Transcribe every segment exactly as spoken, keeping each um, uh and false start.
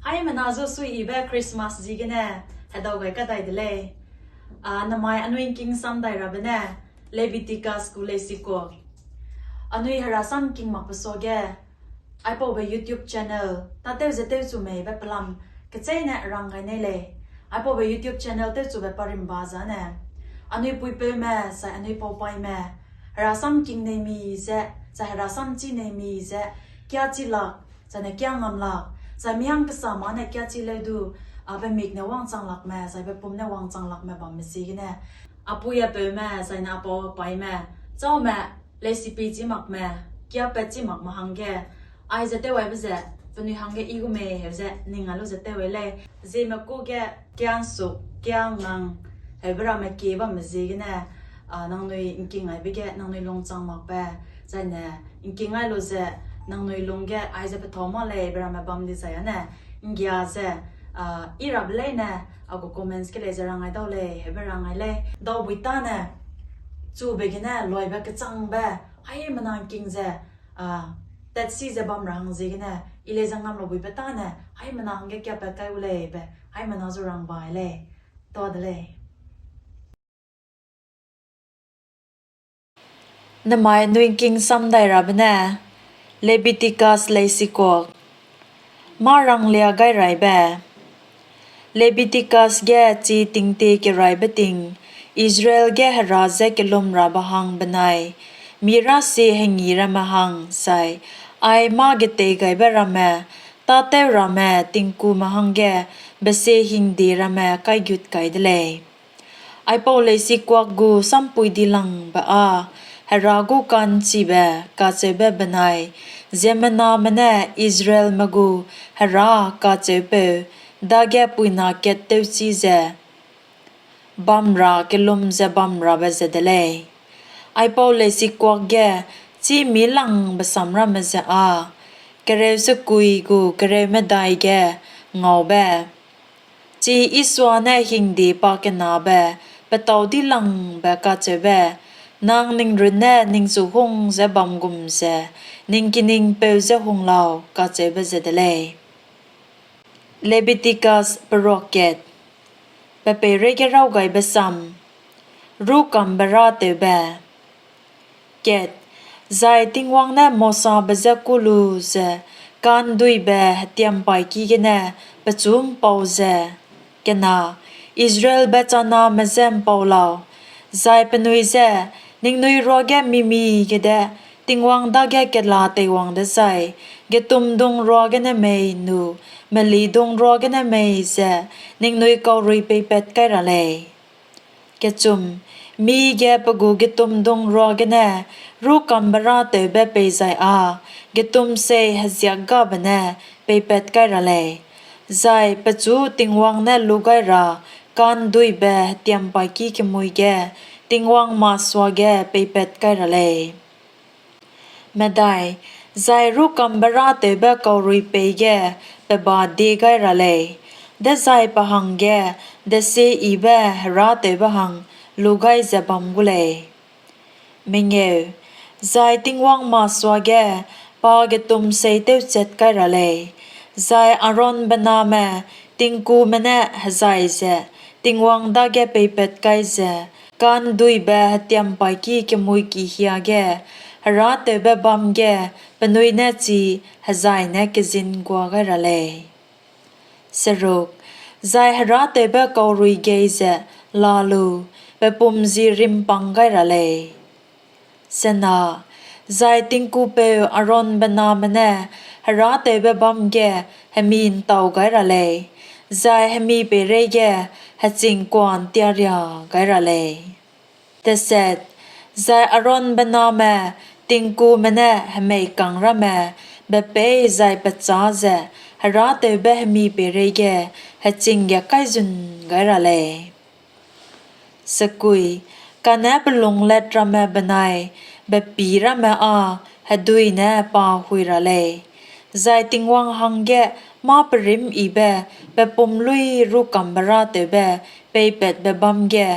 Haimena zu suiyibe Christmas ziegene hedau gai kadai de lei. A, namai anui ’ngking sam dai rabe ne, Leviticus gu leisikuak. Anui Hera sam ’ngking makbe suage, aipaube YouTube channel, tâtew ze tewchu meibe pelam kecheîne rang gai nei lei. Aipaube YouTube channel tewchube parimba zane, anui puipeume, zai anui paupaime, Hera sam ’ngking nei mi ze, zai Hera sam chî nei mi ze, kiachi lak, zaine kiangam lak, zai mihang kesama ne kiachi leu du, a, pe mik ne wangchang lakme, zai pe pum ne wangchang lakme bambe ziegene, a pui a peume, zaine a pau a paime, châume, leisipi chî makme, kiapat chî makme hangge, aize tewaibe ze, penui hangge i gu mei heu ze ning a lu ze tewai lei. Zieme ku ge kiansuk, kiangang, heube ramme kie bamme ziegene, a, nangnui ’ngking aibe ge nangnui lungchang makbe, zaine ’ngking ai lu ze nangnui lungge aize pethâu mâ lei be ramme bam dizai â ne, ’nggia ze, a, i rabe leine, a gu comments ge lei ze rang ai dau lei, heube rang ai lei. Daubui tâne, chube gene loibe kechangbe, haimena ’ngking ze, a, tatsi ze bam ra hang ziegene, i lei ze ngam lu buibe tâne, haimena hangge kiapat kai gu lei be, haimena zu rang bai lei, ta de lei. Namai nui ’ngking sam dai rabe ne, Leviticus leisikuak. Mâ ranglia gai raibe. Leviticus ge chi tingtie keraîbe ting, Israel ge Hera je kellum rabe hang benai, mi rasie hengi ramme hang, zai ai mâ getei gaibe ramme, tâtew ramme, tingkume hangge besie hingde ramme kaigut kai de lei. Aipau leisikuak gu sampui dilangbe â Hera gu ka'nchibe kacheube benai ziemmename ne Israelme gu Hera kacheupeu dage puina kat tewchi ze bam ra kellum ze bam rabe ze de lei. Aipau leisikuak ge chî milangbe sam ramme ze â kereu sekui gu kereu medai ge ngaube, chi Isua ne hingde pakenabe petâu dilangbe kacheube, nang ning runne ningchu hung ze bam gum ze ning kiningpeu ze hung lau kacheube ze de lei. Leviticus peruak kat. Pe peireige raw gaibe sam, rûkambe râtewbe. Kat, zai Tingwang ne Mosabe je kû lu ze ka'nduibe hetiampaîki gene pechu ’mpau ze, kena, Israelbe chaname je ’mpau lau, zai penui je, ningnui ruage mimi gede Tingwang dage kela teiwang dezai, getumdung ruagene mei nu melidung ruagene mei ze ningnui kaurui peipat kai ra lei. Kechum, mige pe gu getumdung ruagene rûkambe râtewbe peizai â getumsei heziakgabe ne peipat kai ra lei, zai pechu Tingwang ne lu gai ra ka'nduibe hetiampaîki kemui ge Tingwang masuage peipat kai ra lei. Medai, zai rûkambe râtewbe kaurui peî ge pe ba die gai ra lei, dezai pe hangge desieyibe herâtewbe hang lu gai ze bam gu lei. Mengeu, zai Tingwang masuage pa getumsei tewchat kai ra lei, zai Aaronbe name tingkume ne hezai ze Tingwang dage peipat kai ze ka'nduibe hetiampaîki kemuiki hiage herâtewbe bâm ge penui ne chi hezai ne kezin gua gai ra lei. Seruk, zai herâtewbe kaurui gei ze la lu pe pum ji rimpang gai ra lei. Sena, zai tingkupeu Aaronbe name ne herâtewbe bâm ge hemi ’ntau gai ra lei, zai hemi peireige heching kua'ntiaria gai ra lei. Teset, zai Aaronbe name tingkume ne hemeikang ramme bepeî zai pechâ ze herâtewbe hemi peireige heching ge kaizun gai ra lei. Sekui, kane pelunglet ramme benai bepî ramme â hedui ne pa hui ra lei, zai Tingwang hangge mâ perîmyibe pe pum luî rûkambe râtewbe peipatbe bâm ge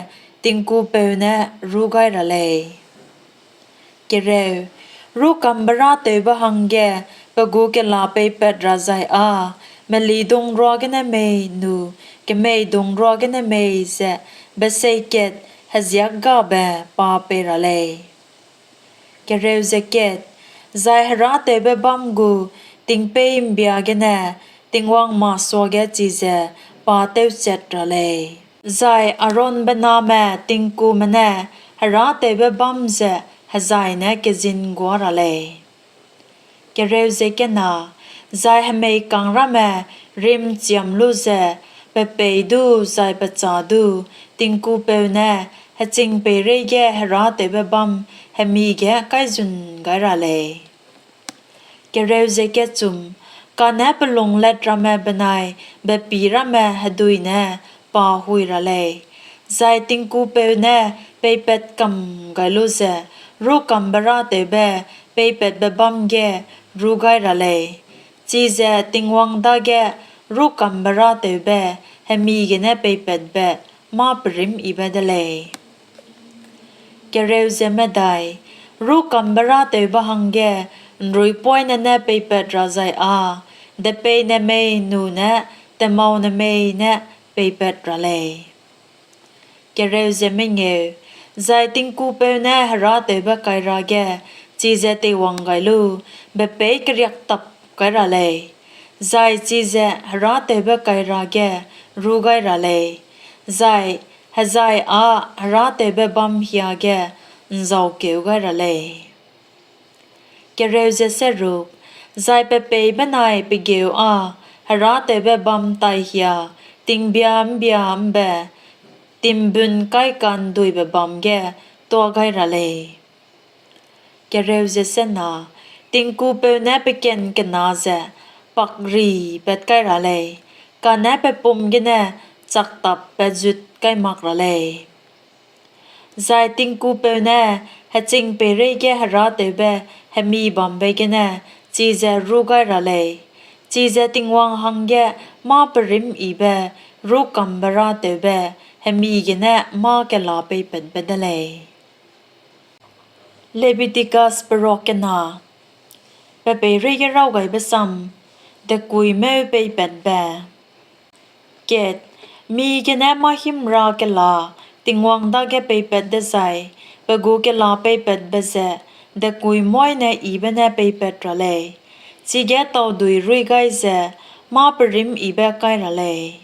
tingkupeu ne rû gai ra lei. Kereu, rûkambe râtewbe hangge pe gu kela peipat ra zai â melidung ruagene mei nu kemeidung ruagene mei ze besei kat heziâkgabe pa pei ra lei. Zai herâtewbe bâm gu tingpeî ’mbia gene Tingwang masuage chize pa tewchat ra lei; zai Aaronbe name tingkume ne herâtewbe bâm ze hejai ne kezin guâ ra lei. Zai hemeikang ramme rimchiam lu ze pe peî du zai pe châ du tingkupeu ne heching peireige herâtewbe bâm hemi ge kaizun gai ra lei. Kane pelunglet ramme benai bepî ramme hedui ne pa hui ra lei, zai tingkupeu ne peipat kam gai lu ze rûkambe-râtewbe peipatbe bâm ge rû gai ra lei; chize Tingwang dage rûkambe-râtewbe hemi gene peipatbe mâ perîmyibe de lei. Rûkambe-râtewbe hangge ’nruipoine ne peipat ra zai â depeine mei nune temaunemei ne peipat ra lei. Zai tingkupeu ne herâtewbe-kaira ge chize teiwang gai lu bepeî keriaktap kai ra lei, zai chize herâtewbe-kaira ge rû gai ra lei, zai hejai â herâtewbe bâm hiage ’nzaukeu gai ra lei. Zai pe peî benai pe geu â herâtewbe bâm taihia tingbia ’mbia ’mbe timbun kaika'nduibe bâm ge tuâ gai ra lei. Tingkupeu ne pe kan kena ze pakri pat kai ra lei, kane pe pum gene chaktappat zut kai mak ra lei; zai tingkupeu ne heching peireige herâtewbe hemi bambe gene chize rû gai ra lei, chize Tingwang hangge mâ perîmyibe rûkambe-râtewbe hemi gene mâ kela peipatbe de lei. Lebiticus Perok Kena. Pe peireige Rawgaibe Sam: Dekuîmeu Peipatbe. Mi gene mâ-hîmra kela Tingwang dage peipat dezai, pe gu kela peipatbe ze dekuî moîne yibe ne peipat ra lei; chige taudui ruî gai ze mâ perîmyibe kai ra lei.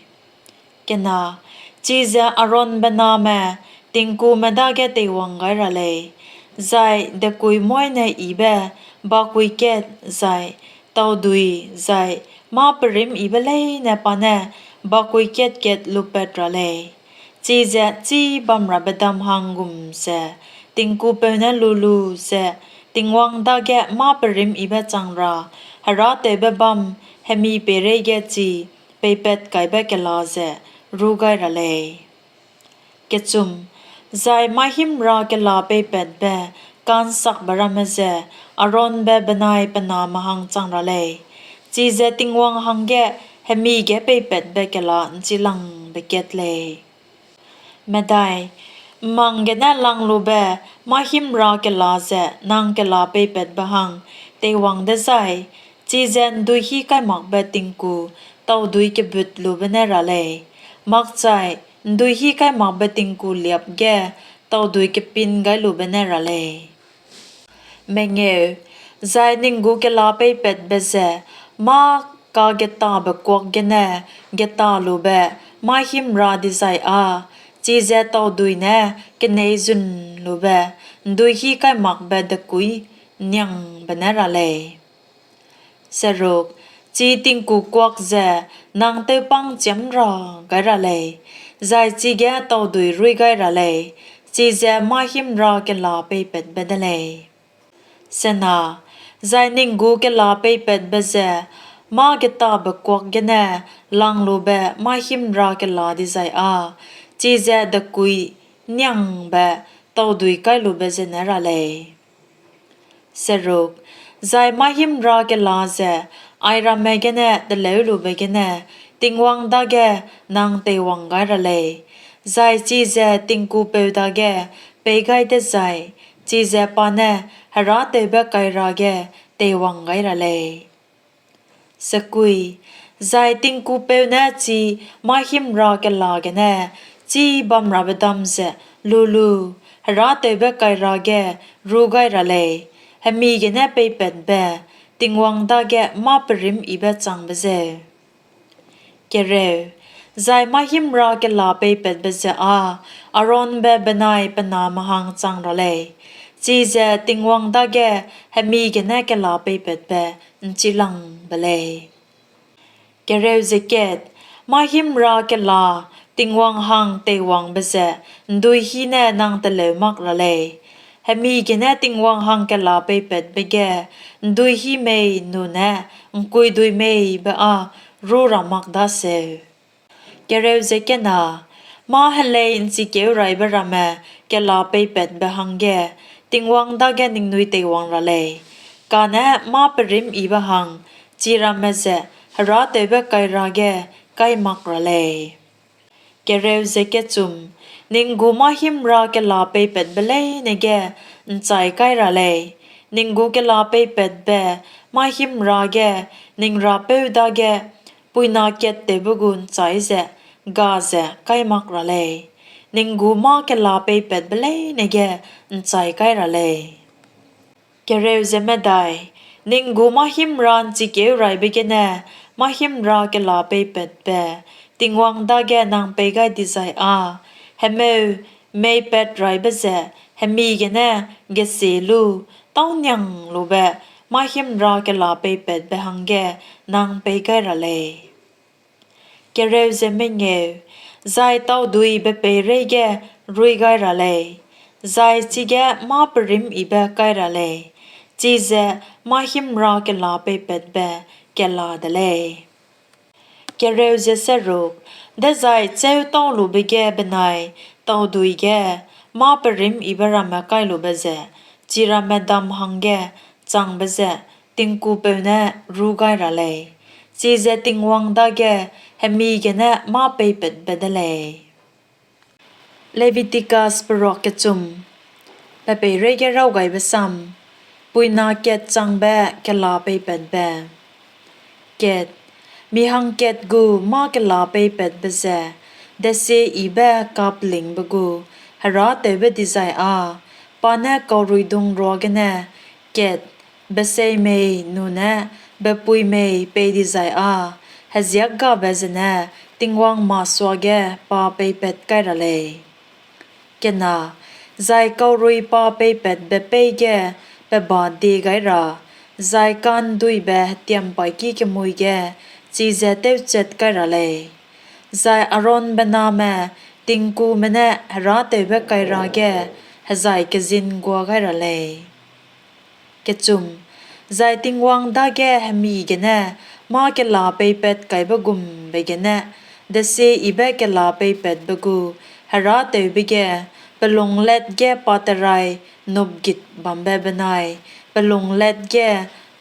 Chize Aaronbe name tingkume dage teiwang gai ra lei, zai dekuî moîne yibe bakui kat zai taudui zai mâ perîmyibe leine pa ne bakui kat-kat lupat ra lei; chize chibamrabe dam hang gum ze tingkupeu ne lu lu ze Tingwang dage mâ perîmyibe chang ra herâtewbe bâm hemi peireige chi peipat kaibe kela ze rû gai ra lei. Zai mâ-hîmra kela peipatbe ka'nsakbe ramme ze Aaronbe benai pe name hang chang ra lei, chize Tingwang hangge hemi ge peipatbe kela ’nchilangbe kat lei. ’Mmang gene langlube mâ-hîmra kela ze nang kela peipatbe hang teiwang dezai, chize ’nduihîkaimakbe tingku taudui kebutlube ne ra lei, makchai ’nduihîkaimakbe tingku liâp ge taudui kepin gailube ne ra lei. Zai ning gu kela peipatbe ze mâ kagetabe kuak gene getalube mâ-hîmra dizai â chize taudui ne keneizunlube ’nduihîkaimakbe dekuî ’nniangbe ne ra lei. Chi tingku kuak ze nang tewpâng chiâm ra gai ra lei, zai chige taudui ruî gai ra lei, chize mâ-hîmra kela peipatbe de lei. Zai ning gu kela peipatbe ze mâ getabe kuak gene langlube mâ-hîmra kela dizai â chize dekuî ’nniangbe taudui kailube zene ra lei. Zai mâ-hîmra kela ze airamme gene teleulube gene Tingwang dage nang teiwang gai ra lei, zai chize tingkupeu dage pei gai dezai, chize pa ne herâtewbe-kaira ge teiwang gai ra lei. Zai tingkupeu ne chi mâ-hîmra kela gene chibamrabe dam ze lu lu herâtewbe-kaira ge rû gai ra lei, hemi gene peipatbe, Tingwang dage mâ-perîmyibe changbe zeu. Zai mâ-hîmra kela peipatbe ze â Aaronbe benai pe name hang chang ra lei; chize Tingwang dage hemi gene kela peipatbe ’nchilangbe lei. Mâ-hîmra kela Tingwang hang teiwangbe ze ’nduihî ne nang teleu mak ra lei; hemi gene Tingwang hang kela peipatbe ge ’nduihî mei nune ’ngkuidui mei be â rû ra mak daseu. Mâ helei ’nchikeuraîbe ramme kela peipatbe hangge Tingwang dage ningnui teiwang ra lei, kane mâ-perîmyibe hang chiramme ze herâtewbe-kaira ge kai mak ra lei. Ning gu mâ-hîmra kela peipatbe leine ge ’nchai kai ra lei; ning gu kela peipatbe mâ-hîmra ge ning Rapeu dage puina kattewbe gu ’nchai ze ga ze kai mak ra lei; ning gu mâ kela peipatbe leine ge ’nchai kai ra lei. Ning gu mâ-hîmra ’nchikeuraîbe gene mâ-hîmra kela peipatbe Tingwang dage nang pei gai dizai â hemeu meipatraîbe ze hemi gene gesie lu tâunianglube mâ-hîmra kela peipatbe hangge nang pei gai ra lei. Zai taudui bepeirei ge ruî gai ra lei, zai chige mâ-perîmyibe kai ra lei; chize mâ-hîmra kela peipatbe kela de lei. Dezai chêu taulube ge benai taudui ge mâ-perîmyibe ramme kailube ze chiramme dam hangge changbe ze tingkupeu ne rû gai ra lei, chize Tingwang dage hemi gene mâ peipatbe de lei. Leviticus Peruak Kechum. Pepeirei ge Raw Gaibe Sam. Puina Kat Changbe Kela Peipatbe. Mi hangkat gu mâ kela peipatbe ze desieyibe kapelingbe gu herâtewbe dizai â pa ne kauruidung ruagene kat, besei mei nune bepui mei pei dizai â heziâkgabe zene Tingwang masuage pa peipat kai ra lei. Zai kaurui pa peipatbe peî ge pe ba die gai ra zai ka'nduibe hetiampaîki kemui ge chize tewchat kai ra lei; zai Aaronbe name tingkume ne herâtewbe-kaira ge hezai kezin gua gai ra lei. Zai Tingwang dage hemi gene mâ kela peipatkaibe gumbe gene desieyibe kela peipatbe gu herâtewbe ge pe lunglet ge paterai nupgit bambe benai pe lunglet ge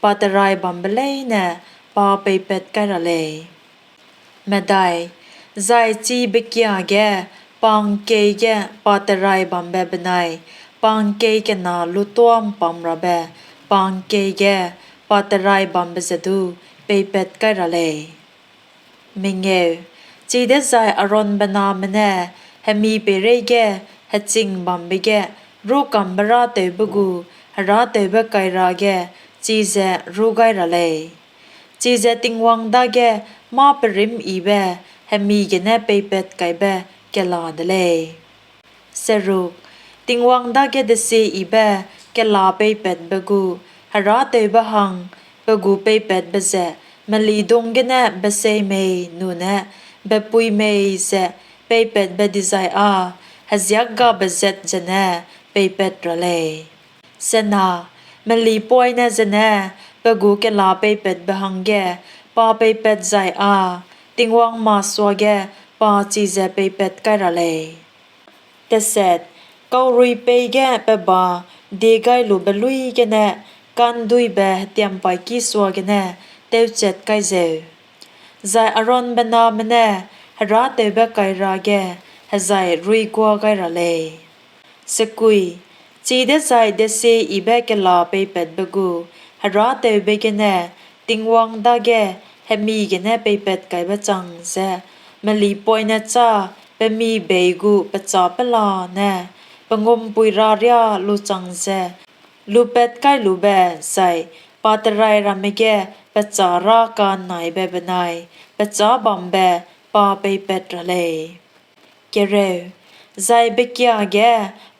paterai bambe leine pa peipat kai ra lei. Zai chi bekiâ ge pa ’ngkei ge paterai bambe benai pa ’ngkei kena lutuâ ’mpamrabe pa ’ngkei ge paterai bambe ze du peipat kai ra lei. Chidezai Aaronbe name ne hemi peireige heching bambe ge rûkambe-râtewbe gu herâtewbe-kaira ge chize rû gai ra lei, chize Tingwang dage mâ perîmyibe hemi gene peipatkaibe kela de lei. Tingwang dage desieyibe kela peipatbe gu herâtewbe hang pe gu peipatbe ze melidung gene besei mei nune bepui mei ze peipatbe dizai â heziâkgabe zat zene peipat ra lei. Melipoine zene pe gu kela peipatbe hangge pa peipat zai â Tingwang masuage pa chize peipat kai ra lei. Kaurui peî ge pe ba diegailube luî gene ka'nduibe hetiampaîki suagene tewchat kai zeu, zai Aaronbe name ne herâtewbe-kaira ge hezai ruigua gai ra lei. Chidezai desieyibe kela peipatbe gu herâtewbe gene Tingwang dage hemi gene peipatkaibe chang ze, melipoine châ pe mi bei gu pechâ pelane, pengumpuira riâ lu chang ze, lupat kai lube, zai pa terai ramme ge pechâ râ ka'nnaibe benai pechâ bambe pa peipat ra lei. Zai bekiâ ge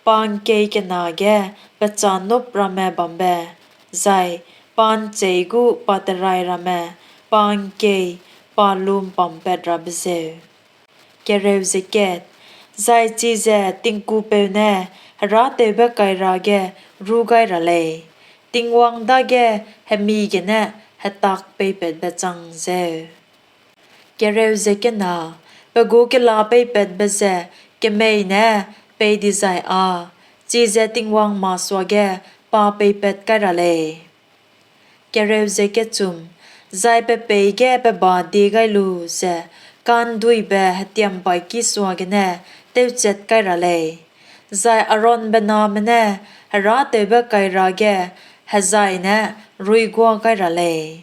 pa ’ngkei kena ge pechâ nup ramme bambe, zai pa ’nchei gu pa terai ramme pa ’ngkei pa lu ’mpampatrabezeu. Zai chize tingkupeu ne herâtewbe-kaira ge rû gai ra lei, Tingwang dage hemi gene hetak peipatbe chang zeu. Pe gu kela peipatbe ze kemei ne pei dizai â chize Tingwang masuage pa peipat kai ra lei. Zai pe peî ge pe ba die gai lu ze ka'nduibe hetiampaîki suagene tewchat kai ra lei; zai Aaronbe name ne herâtewbe-kaira ge hejai ne ruiguâ gai ra lei.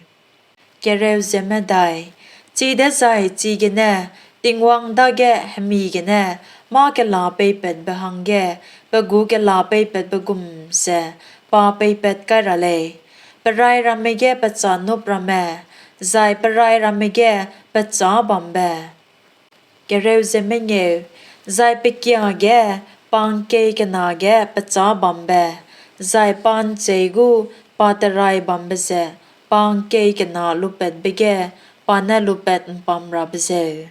Chidezai chigene Tingwang dage hemi gene mâ kela peipatbe hangge pe gu kela peipatbe gum ze pa peipat kai ra lei, perai ramme ge pechâ nup ramme, zai perai ramme ge pechâ bambe. Zai pekiâ ge pa ’ngkei kena ge pechâ bambe, zai pa ’nchei gu pa terai bambe ze pa ’ngkei kena lupatbe ge pa ne lupat ’mpamrabe zeu.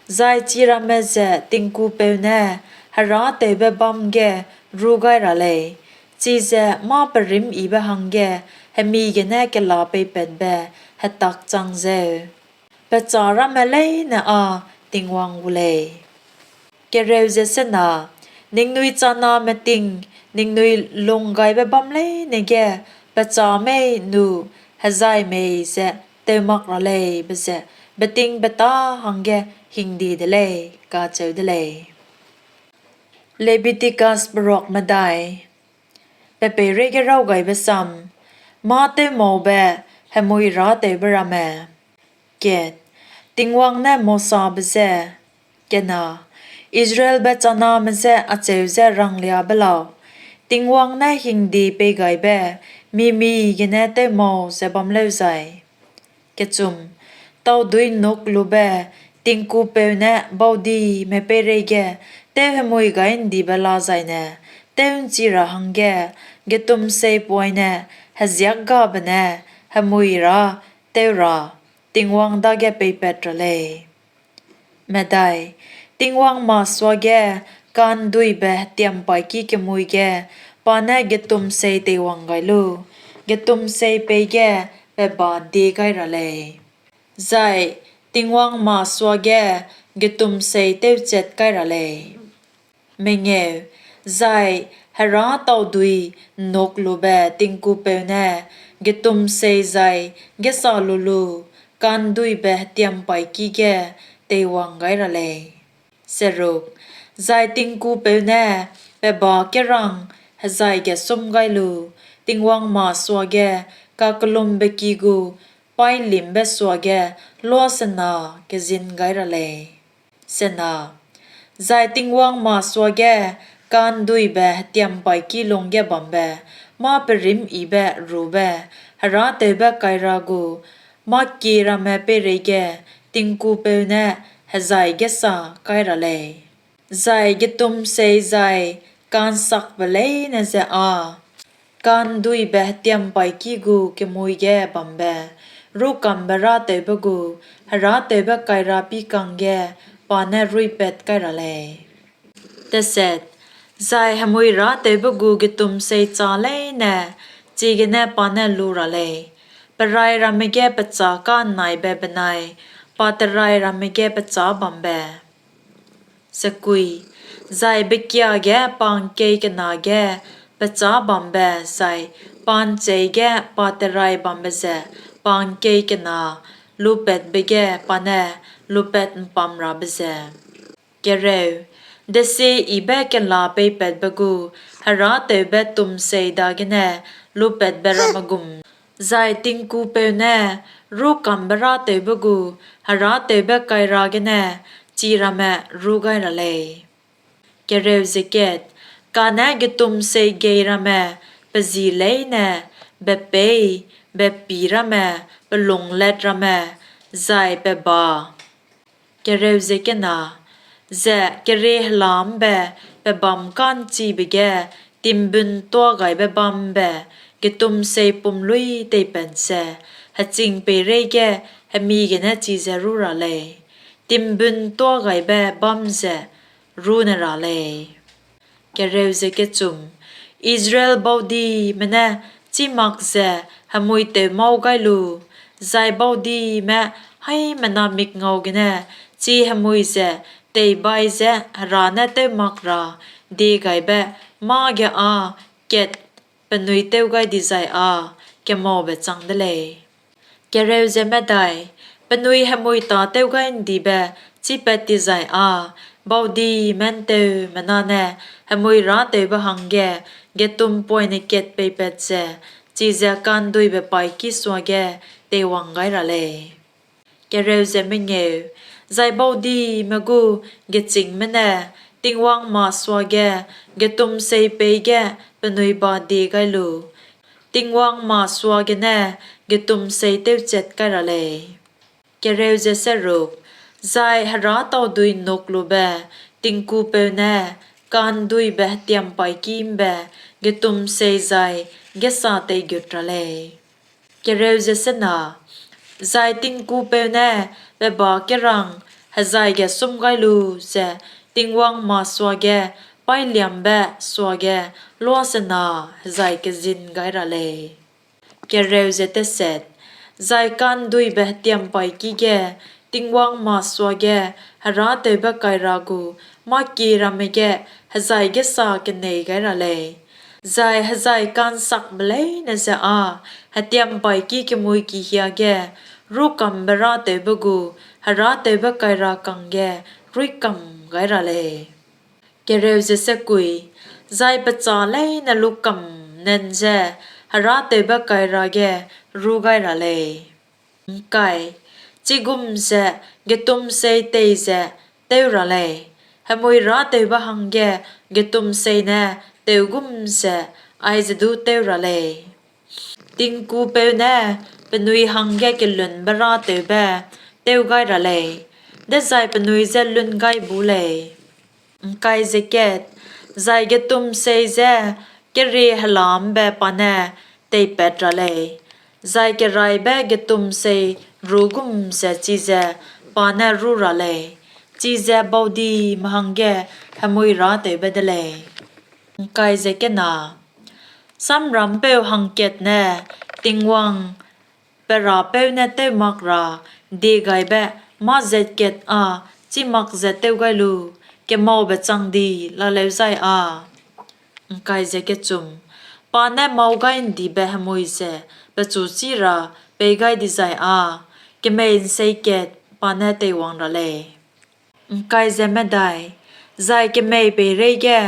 Zai chiramme ze tingkupeu ne herâtewbe-bâm ge rû gai ra lei, chize mâ perîmyibe hangge hemi gene kela peipatbe hetak chang zeu; pechâ ramme leine â Tingwang gu lei. Ningnui chaname ting ningnui lunggaibe bâm leine ge pechâ mei nu hejai mei ze tew mak ra lei be ze betingbeta hangge hingde de lei, kacheu de lei. Lebiticus Peruak Medai. Pe peireige Rawgaibe Sam: Mâ-tewmaube Hemui Râtewbe ramme. Tingwang ne Mosabe je, Kena, Israelbe chaname je acheu ze ranglia be lau, Tingwang ne hingde peigaibe mi-mige ne tewmau ze bam lêuzai, taudui ’nnuk lube tingkupeu ne baudime peireige tewhemui-gai'ndibe lazaine tew'nchi ra hangge getumseipoine heziâkgabe ne hemui râtew ra Tingwang dage peipat ra lei. Tingwang masuage ka'nduibe hetiampaîki kemui ge pa ne getumsei teiwang gai lu, getumsei peî ge pe ba die gai ra lei, zai Tingwang masuage getumsei tewchat kai ra lei. Zai herâtaudui ’nnuk lube tingkupeu ne getumsei zai gêsa lu lu ka'nduibe hetiampaîki ge teiwang gai ra lei. Zai tingkupeu ne pe ba kêrang hejai gesum gai lu, Tingwang masuage kakellumbe ki gu paîlimbe suage luasena kezin gai ra lei. Zai Tingwang masuage ka'nduibe hetiampaîki lungge bambe mâ-perîmyibe rube herâtewbe-kaira gu mâkie ramme peireige tingkupeu ne hejai gêsa kai ra lei, zai getumsei zai ka'nsakbe leine je â ka'nduibe hetiampaîki gu kemui ge bambe rûkambe-râtewbe gu herâtewbe-kaira pî kangge pa ne ruipat kai ra lei. Zai hemui râtewbe gu getumsei châ leine chigene pa ne lu ra lei, perai ramme ge pechâ ka'nnaibe benai pa terai ramme ge pechâ bambe. Zai bekiâ ge pa ’ngkei kena ge pechâ bambe zai pa ’ncheî ge pa terai bambe ze pa ’ngkei kena lupatbe ge pa ne lupat-’mpamrabe ze, desieyibe kela peipatbe gu herâtewbe tumsei dagene lupatbe ramme gum Zai tingkupeu ne rûkambe-râtewbe gu herâtewbe-kaira gene chi ramme rû gai ra lei. Kane getumsei gei ramme pe ji leine, bepeî, bepî ramme, pelunglet ramme, zai pe ba, ze kerie hela ’mbe pe bâm ka'nchibe ge timbuntuagaibe bâm ’mbe getumsei pumluî teipat ze heching peireige hemi gene chize rû ra lei; timbuntuagaibe bâm ze rû ne ra lei. Israel baudime ne chî mak ze hemui tew mâu gai lu, zai baudime haîmena mikngau gene chi hemui ze teibai ze Hera ne tew mak ra diegaibe mâge â kat penui tew gai dizai â kemaube chang de lei. Penui hemui tâ tewgai'ndibe chîpat tizai â baudime ’nteumena ne hemui râtewbe hangge getumpoine kat peipat ze chize ka'nduibe paîki suage teiwang gai ra lei. Zai baudime gu gechîngme ne Tingwang masuage getumsei peî ge penui ba die gai lu, Tingwang masuagene getumsei tewchat kai ra lei. Zai herâtauduinuk lube tingkupeu ne ka'nduibe hetiampaîki ’mbe getumsei zai gêsa teigut ra lei. Zai tingkupeu ne pe bâ-kerang hejai gesum gai lu ze Tingwang masuage paîliambe suage luasena hejai kezin gai ra lei. Zai ka'nduibe hetiampaîki ge Tingwang masuage herâtewbe-kaira gu mâkie ramme ge hejai gêsa kenei gai ra lei, zai hejai ka'nsakbe leine ze â hetiampaîki kemui ki hiage rûkambe-râtewbe gu herâtewbe-kaira kangge ruîkam gai ra lei. Zai pechâ leine lukam nan ze herâtewbe-kaira ge rû gai ra lei. Chigum ze getumsei tei ze tew ra lei; hemui râtewbe hangge getumsei ne tew gum ze aize du tew ra lei. Tingkupeu ne penui hangge kelunbe-râtewbe tew gai ra lei, dezai penui je lun gai bu lei. Zai getumsei je kerie hela ’mbe pa ne teipat ra lei, zai keraîbe getumsei rû gum ze chize pa ne rû ra lei, chize baudime hangge hemui râtewbe de lei. Samrampeu hangkat ne Tingwang pe Rapeu ne tew mak ra diegaibe mâ-zat kat â chî mak ze tew gai lu kemaube chang di laleu zai â, pa ne mâu-gai'ndibe hemui ze pechu chî ra pei gai dizai â kemei'nsei kat pa ne teiwang ra lei. Zai kemei peireige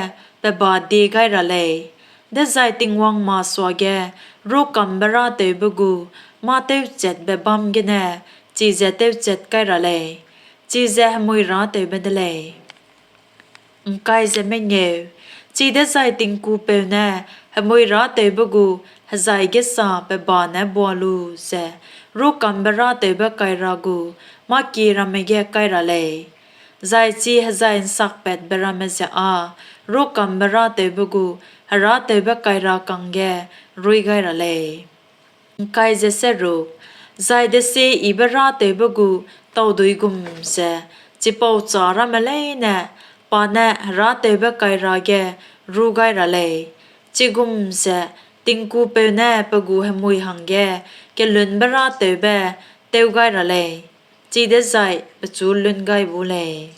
pe ba die gai ra lei, dezai Tingwang masuage rûkambe-râtewbe gu mâ-tewchatbe bâm gene chize tewchat kai ra lei, chize hemui râtewbe de lei. Chidezai tingkupeu ne hemui râtewbe gu hejai gêsa pe ba ne bua lu ze rûkambe-râtewbe-kaira gu mâkie ramme ge kai ra lei, zai chi hejai ’nsakpatbe ramme ze â rûkambe-râtewbe gu herâtewbe-kaira kangge ruî gai ra lei. Zai desieyibe-râtewbe gu taudui gum ze chipau châ ramme leine pa ne herâtewbe-kaira ge rû gai ra lei, chigum ze tingkupeu ne pe gu hemui hangge kelunbe-râtewbe tew gai ra lei, chidezai pechu lun gai bu lei.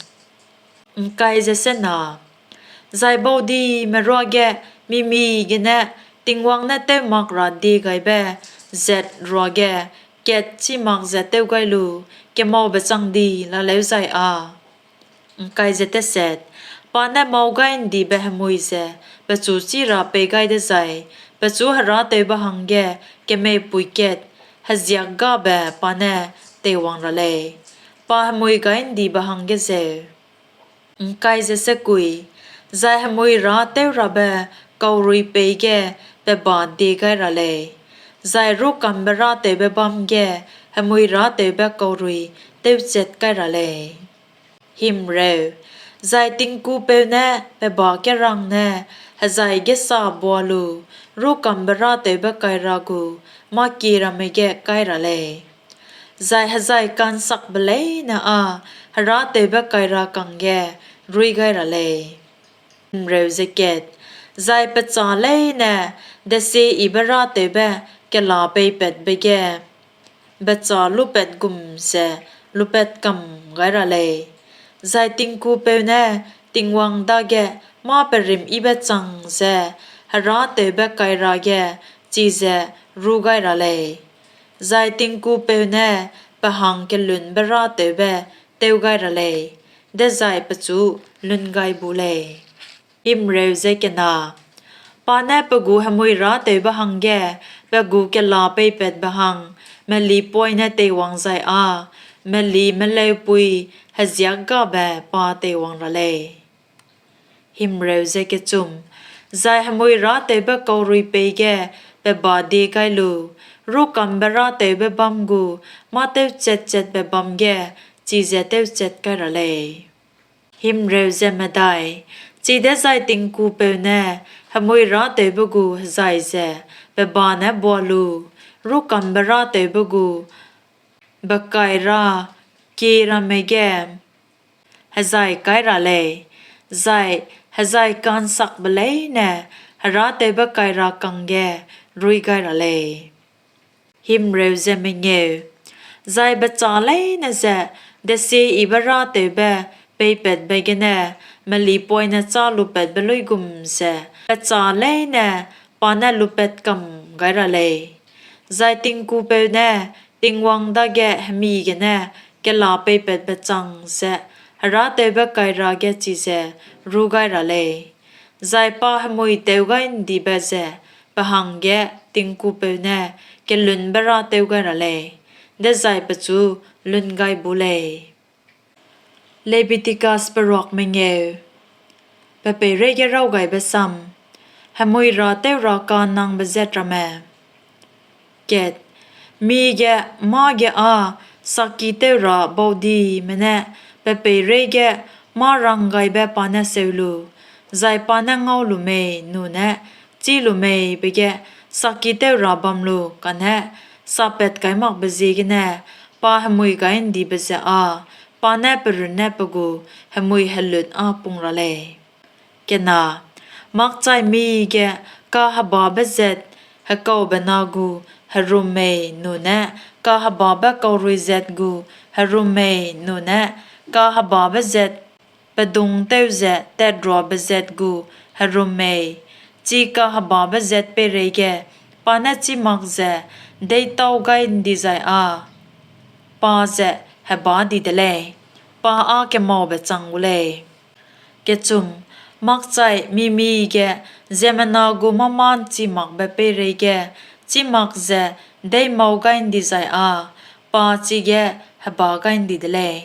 Zai baudime ruage mi-mige ne Tingwang ne tew mak ra diegaibe zat ruage kat chî mak ze tew gai lu kemaube chang di laleu zai â, pa ne mâu-gai'ndibe hemui ze pechu chî ra pei gai dezai, pechu herâtewbe hangge kemeipui kat heziâk gabe pa ne teiwang ra lei, pa hemui gai ’ndibe hangge zeu. Zai hemui râtewrabe kaurui peî ge pe ba die gai ra lei, zai rûkambe-râtewbe bâm ge hemui râtewbe kaurui tewchat kai ra lei. Zai tingkupeu ne pe ba kerang ne hejai gêsa bua lu rûkambe-râtewbe kaira gu mâkie ramme ge kai ra lei; zai hejai ka'nsakbe leine â herâtewbe kaira kangge ruî gai ra lei. Zai pechâ leine desieyibe-râtewbe kela peipatbe ge bechâ lupat gum ze lupat kam gai ra lei; zai tingkupeu ne Tingwang dage mâ-perîmyibe chang ze herâtewbe kaira ge chize rû gai ra lei, zai tingkupeu ne pe hang kelunbe-râtewbe tew gai ra lei, dezai pechu lun gai bu lei. Pa ne pe gu hemui râtewbe hangge pe gu kela peipatbe hang melipoine teiwang zai â, meli meleupui heziâk gabe pa teiwang ra lei. Zai hemui râtewbe kaurui peî ge pe ba die gai lu rûkambe-râtewbe bâm gu mâ-tewchat-chatbe bâm ge chize tewchat kai ra lei. Chidezai tingkupeu ne hemui râtewbe gu hejai ze pe ba ne bua lu rûkambe-râtewbe gu bekaira kie ramme ge hejai kai ra lei, zai hejai ka'nsakbe leine herâtewbe kaira kangge ruî gai ra lei. Zai bechâ leine ze desieyibe-râtewbe peipatbe gene melipoine châ lupatbe luigum ze bechâ leine pa ne lupat kam gai ra lei; zai tingkupeu ne Tingwang dage hemi gene kela peipatbe chang ze herâtewbe kaira ge chize rû gai ra lei, zai pa hemui tewgai'ndibe ze pe hangge tingkupeu ne kelunbe-râtew gai ra lei, dezai pechu lun gai bu lei. Lebiticus Peruak Mengeu. Pe peireige Rawgaibe Sam. Hemui râtew ra ka'nnangbe zat ramme. Mige mâ ge â sakki tew ra baudime ne pe peireige mâ-ranggaibe pa ne seu lu, zai pa ne ngau lu mei nune chî lu mei be ge sakki tew ra bam lu kane sapat kai makbe ziegene pa hemui gai'ndibe ze â pa ne pe runne pe gu hemui helut â pung ra lei. Makchai mige kahebabe zat hekaube na gu herum mei nune kahebabe kaurui zat gu herum mei nune kahebabe zat pedungtew ze tatruabe zat gu herum mei, chi kahebabe zat peireige pa ne chî mak ze deîtau gai ’ndi zai â pa ze hebâ di de lei; pa â kemaube chang gu lei. Makchai mi-mige ziemmena gu mâ-mâ ’nchi makbe peireige chî mak ze deîmau gai ’ndi zai â pa chige hebâ gai ’ndi de lei;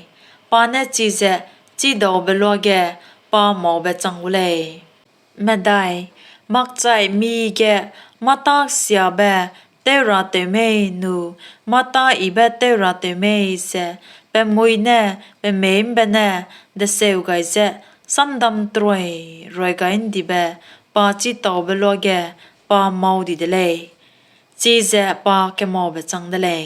pa ne chize chîdaube luage pa maube chang gu lei. Makchai mige mâ-tâ siabe tew ra tew mei nu mâ-tâ yibe tew ra tew mei ze pe mui ne pe mei ’mbene deseu gai ze samdam troi rui gai ’ndibe pa chîtaube luage pa mau di de lei; chize pa kemaube chang de lei.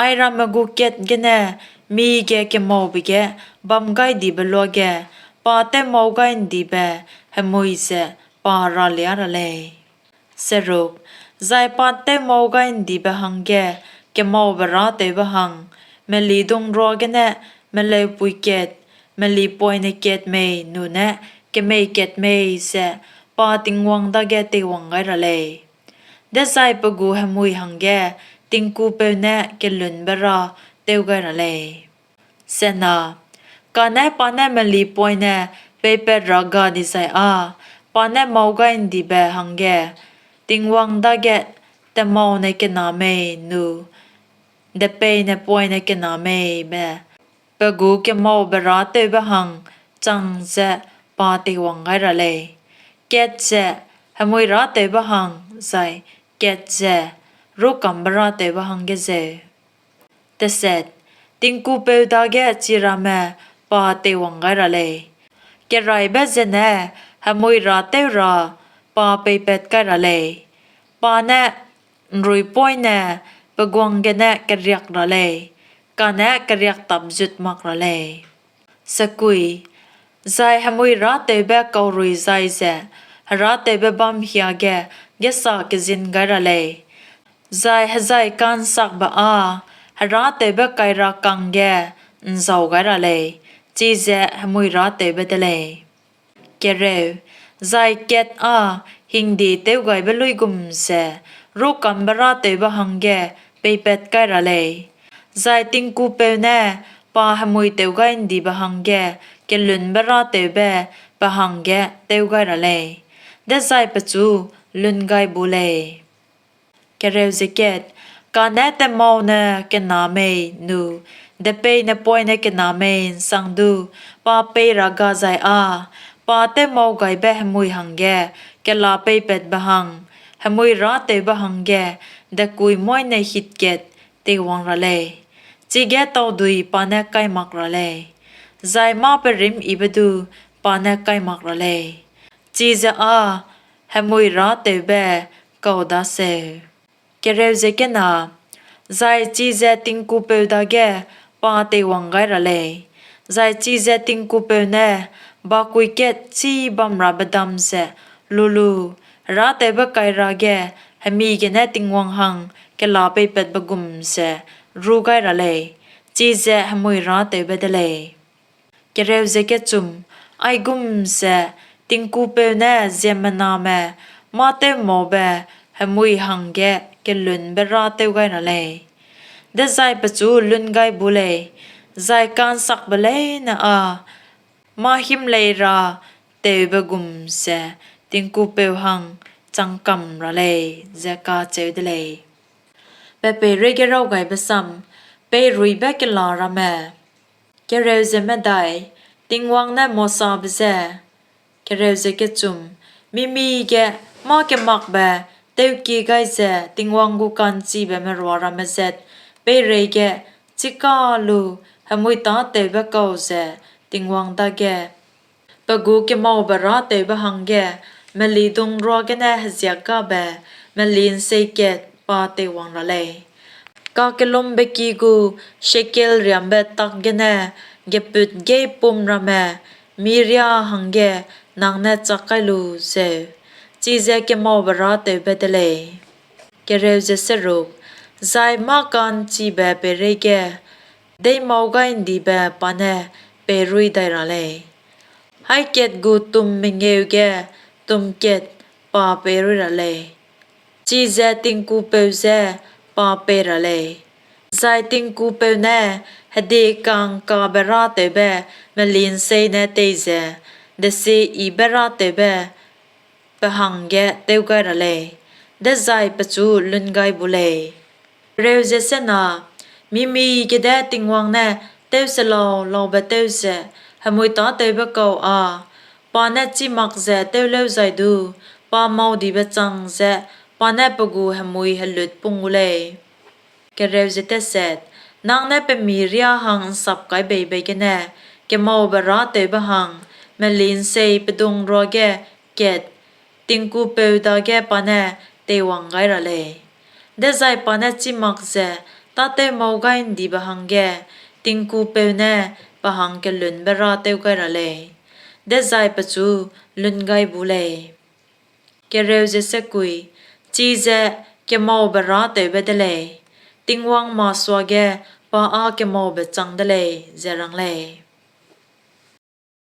Airamme gu kat gene mige kemaube ge bamgai'ndibe luage pa tewmau gai ’ndibe hemui ze pa ralîa ra lei. Zai pa tewmau gai ’ndibe hangge kemaube-râtewbe hang melidungrua gene meleupui kat, melipoine kat mei nune kemei kat mei ze pa Tingwang dage teiwang gai ra lei, dezai pe gu hemui hangge tingkupeu ne kelunbe-râ tew gai ra lei. Kane pa ne melipoine peipat ra ga dizai â pa ne mau gai ’ndibe hangge Tingwang dage temau ne kena mei nu depeine poine kena mei be pe gu kemaube râtewbe hang chang ze pa teiwang gai ra lei; kat ze hemui râtewbe hang, zai kat ze rûkambe râtewbe hangge zeu. Tingkupeu dage chi ramme pa teiwang gai ra lei; keraîbe zene hemui râtew ra pa peipat kai ra lei; pa ne ’nruipoine pe guang gene keriak ra lei, kane keriaktapzut mak ra lei. Zai hemui râtewbe kaurui zai ze herâtewbe bâm hiage gêsa kezin gai ra lei, zai hejai ka'nsakbe â herâtewbe-kaira kangge ’nzau gai ra lei; chize hemui râtewbe de lei. Zai kat â hingde tewgaibe luigum ze rûkambe râtewbe hangge peipat kai ra lei, zai tingkupeu ne pa hemui tewgai'ndibe hangge kelunbe râtewbe pe hangge tew gai ra lei, dezai pechu lun gai bu lei. Kane temau ne kena mei nu depeine poine kena mei ’nsangdu pa pei ra gazai â pa tewmau gaibe hemui hangge kela peipatbe hang hemui râtewbe hangge dekuimoine hit kat teiwang ra lei; chige taudui pa ne kai mak ra lei, zai mâ-perîmyibe du pa ne kai mak ra lei; chize â hemui râtewbe kau daseu. Zai chize tingkupeu dage pa teiwang gai ra lei, zai chize tingkupeu ne bakuî kat chibamrabe dam ze lu lu herâtewbe-kaira ge hemi gene Tingwang hang kela peipatbe gum ze rû gai ra lei, chize hemui râtewbe de lei. Aigum ze tingkupeu ne ziemmename mâ-tewmaube hemui hangge kelunbe râtew gai ra lei, dezai pechu lun gai bu lei, zai ka'nsakbe leine â mâ-himlei ra tewbe gum ze tingkupeu hang chang kam ra lei, ze kacheu de lei. Pe Peireige Raw Gaibe Sam Peiruibe Kela Ramme Tingwang ne Mosabe je, Mi-mige mâ-kemakbe tewkie gai ze Tingwang gu ka'nchibe merua ramme zat peireige chika lu hemui tâtewbe kau ze Tingwang dage pe gu kemaube râtewbe hangge melidung ruagene heziakgabe meli'nsei kat pa teiwang ra lei. Kakellumbe ki gu shekel riambe tak gene gepût-geîpum ramme mî riâ hangge nang ne chak kai lu zeu, chize kemaube râtewbe de lei. Zai mâ-ka'nchibe peireige deîmau-gai'ndibe pa ne peirui dai ra lei; haî kat gu tum mengeu ge tum kat pa peirui ra lei, chize tingkupeu je pa pei ra lei; zai tingkupeu ne hedieka'ngkabe râtewbe meli'nsei ne teize desieyibe râtewbe pe hangge tew gai ra lei, dezai pechu lun gai bu lei. Mi-mige de Tingwang ne tewse lau-laube tew ze hemui tâtewbe kau â pa ne chî mak ze tewlêuzai du pa mâudibe chang ze pa ne pe gu hemui helut pung gu lei. Nang ne pe mî riâ hang ’nsapkaibeibe gene kemaube râtewbe hang meli'nsei pedung ruage kat tingkupeu dage pa ne teiwang gai ra lei, dezai pa ne chî mak ze tâtewmau-gai'ndibe hangge tingkupeu ne pe hang kelunbe râtew gai ra lei, dezai pechu lun gai bu lei. Chize kemaube râtewbe de lei, Tingwang masuage pa â kemaube chang de lei, ze rang lei.